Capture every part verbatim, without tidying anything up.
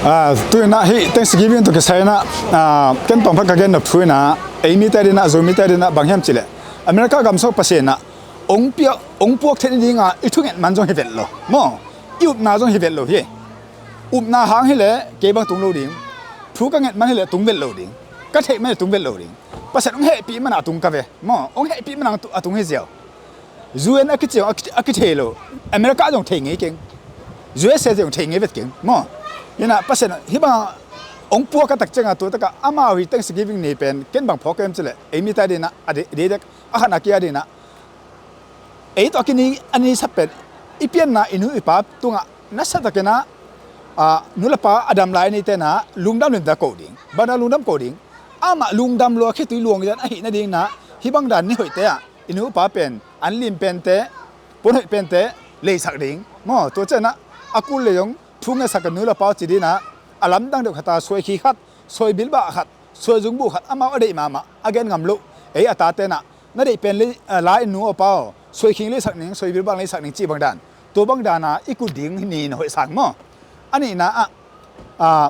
Ah, tu-in ah hih Thanksgiving tawh kisai-in ah, ah, ken tawm khat ka gen nop thu in ah, ei mite ading ah, Zo mite ading ah bang hiam cih leh, America gam sung Pasian in ah ong piak, ong puak theih nading a i thunget man zong hi vet lo maw? I upna zong hi vet lo hi. Upna hang hi leh kei bang tung lo ding. Thu ka nget man hi leh tung vet lo ding. Ka theih man hi leh tung vet lo ding. Pasian ong hehpih man a tung ka ve maw? Ong hehpih man a tung, a tung hi ziau. U N a kici zong a ki, a kithei lo. America zong thei ngei keng. U S A zong thei ngei vet keng maw? Hi-in ah Pasian hih bang ong puak a tak ciang a, tua tak a amau hih Thanksgiving ni pen ken bang phawk ka hiam cih leh, ei mite ading ah, a dei, dei dek, a khatna kei ading ah, ei tawh a kini, a ni sap pen i pianna i nu i pa tungah nasa takin ah, ah, nu le pa a dam lai a neite in ah lungdam limtak ko ding. Bang hang lungdam ko ding? Amah lungdam lua, khitui luang zan ahih nading in ah, hih bang dan ni hoihte ah i nu i pa pen, an lim pente, puan hoih pente leisak ding maw? Tua ciang ah a kul lei zong thu ngetsak a, nu le pa ci ding in ah, a lamdang deuh khat a, suai khi khat, suai bilbah khat, suai zungbuh khat, amau a deih mahmah, a gen ngam loh, ei a tate in ah, na deih pen lei, ah, la in nu aw pa aw, suai khi leisak ning, suai bilbah leisak ning cih bang dan. Tua bang dan a i kut ding hi ni, na hoih sang maw? A nihna ah, ah,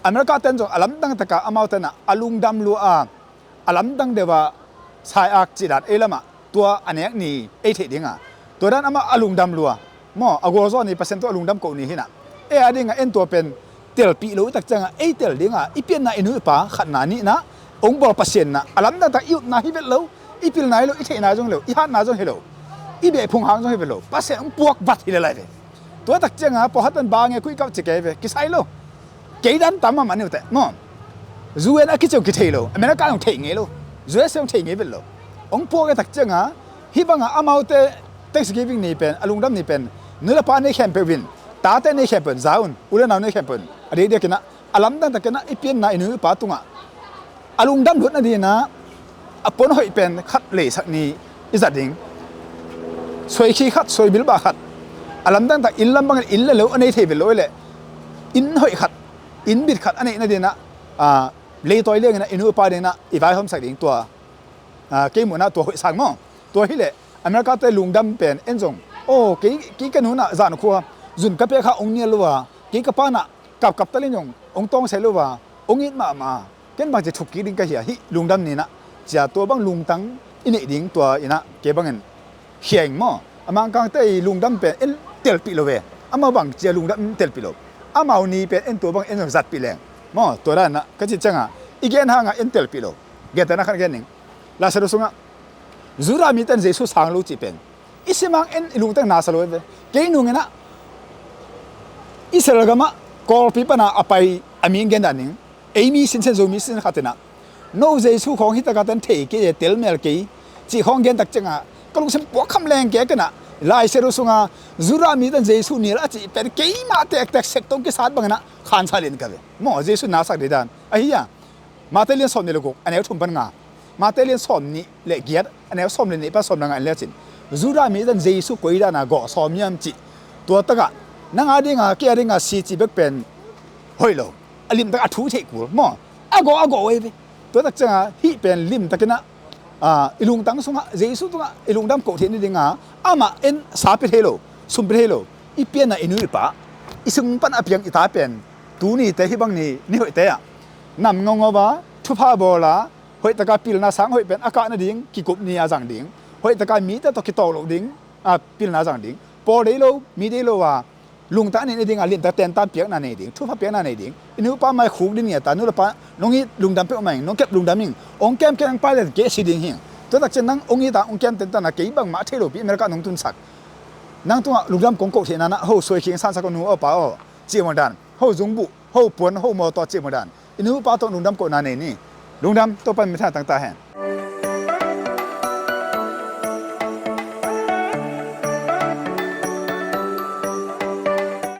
America ten zong a lamdang tak a amaute in ah a lungdam lua a, a lamdang deuh a sai-ak cih dan ei lam ah tua a nek ni ei theih ding a, tua dan amah a lungdam lua maw, a gualzo ni, Pasian tungah lungdam ko ni hi-in ah, ei ading ah en tua pen telpih lo i tak ciang a, ei tel ding a, i pianna i nu i pa khatna, nihna, ong bawl Pasian in ah a lamdang tak i upna hi vet lo, i pilna hi lo, i theihna zong hi lo, i hatna zong hi lo, i behphung hang zong hi vet lo, Pasian ong puak vat hi lel lai ve. Tua tak ciang a pawlkhat pen bang e, kuih kap ci kei ve, kisai lo. Kei dan tam mahmah ni uh teh maw? U N a kici zong kithei lo, America zong thei ngei lo, U S A zong thei ngei vet lo. Ong puak a tak ciang a, hih bang a amaute Thanksgiving ni pen, a lungdam ni pen, nu le pa nei khempeuh in, tate nei khempeuh in za un, u le nau nei khempeuh in, a dei dek in ah, a lamdang takin ah i pianna i nu i pa tungah a lungdam lut nading in ah, a puan hoih pen khat leisak ni i zat ding. Suai khi khat, suai bilbah khat, a lamdang tak inn lam bangin inn le lo a nei thei vet lo leh, inn hoih khat, inn bit khat a neih nading in ah, ah, leitawi liang in ah i nu i pa ading in ah i vaihawmsak ding, tua, ah, kei muhna ah tua hoih sang maw? Tua hi leh America te lungdam pen en zong, aw, kei, kei ka nu in ah zan khua zun ka pia kha ong nial lo a, kei ka pa in ah kapkap talin zong ong tawngsai lo a, ong it mahmah a, ken bangci thuk kik ding ka hi a, hih lungdam ni in ah, ci a tua bang lungtang i neih ding, tua in ah kei bangin khia ing maw? A Mangkangte i lungdam pen en telpih lo ve. Amau bangci a lungdam en telpih lo. Amau ni pen en tua bang en zong zatpih leng maw? Tua dan in ah ka cih ciang a, i gen hang a en telpih lo. Gentehna khat gen ning. Lai Siangtho sungah Judah mite in Jesu sang lo cih pen i sim hang en i lungtang nasa lo ve. Kei nung in ah Israel gam ah Kawlpi pan a a pai a mi gen dan ning. Ei mi sinsen, Zo mi sinsen khat in ah, no Jesu khawng hi tak a ten thei kei e, tel mel kei, cih khawng gen tak ciang a ka lungsim puak kham leng kei a, ken ah Lai Siangtho sungah Judah mite in Jesu nial a cih pen keimah tektek sek tawh kisat bangin ah khansa lian ka ve. Maw, Jesu nasak ding dan ahi a. Matthai lian sawmnih le guk, a neu thum pan nga. Matthai lian sawmnih le giat, a neu sawm le nih pan sawm le nga en lecin, Judah mite in Jesu koi dan a gawh sawm hiam cih, tua tak ah nang ading a, kei ading a si cih bek pen hoih lo. A limtak a thu i theih kul maw? A gawh, a gawh uh ei ve. Tua tak ciang a hih pen limtak in ah, ah, i lungtang sungah Jesu tungah i lungdam koh theih nading a amah en sa pia thei lo, sum pia thei lo. I pianna i nu i pa, i sung pan a piang i ta pen, tuni te hih bang ni, ni hoihte ah nam ngaungau a, thupha bawl a, hoih tak a pilna sang hoih pen a kah nading kikup ni a zang ding, hoih tak a mite tawh kitawk loh ding, a, pilna zang ding, pawl dei lo, mi dei lo a, lungtang a neih nading a limtak tentan piakna nei ding, thupha piakna nei ding. I nu pa mai khuk ding ngiat a, nu le pa, nong it lungdam peuhmah ing, nong kep lungdam ing, ong kem kei nang pai le kei si ding hing. Tua tak ciang nang ong it a, ong kem tentan a, kei bangmah a thei lopi America nong tunsak. Nang tungah lungdam kong koh theihna in ah, ho suai khing sansak, ko nu aw pa aw, cih bang dan, ho zungbuh, ho puan, ho mawtaw cih bang dan, i nu pa tawh lungdam kohna nei ni. Lungdam, Topa in minthanna tang ta hen.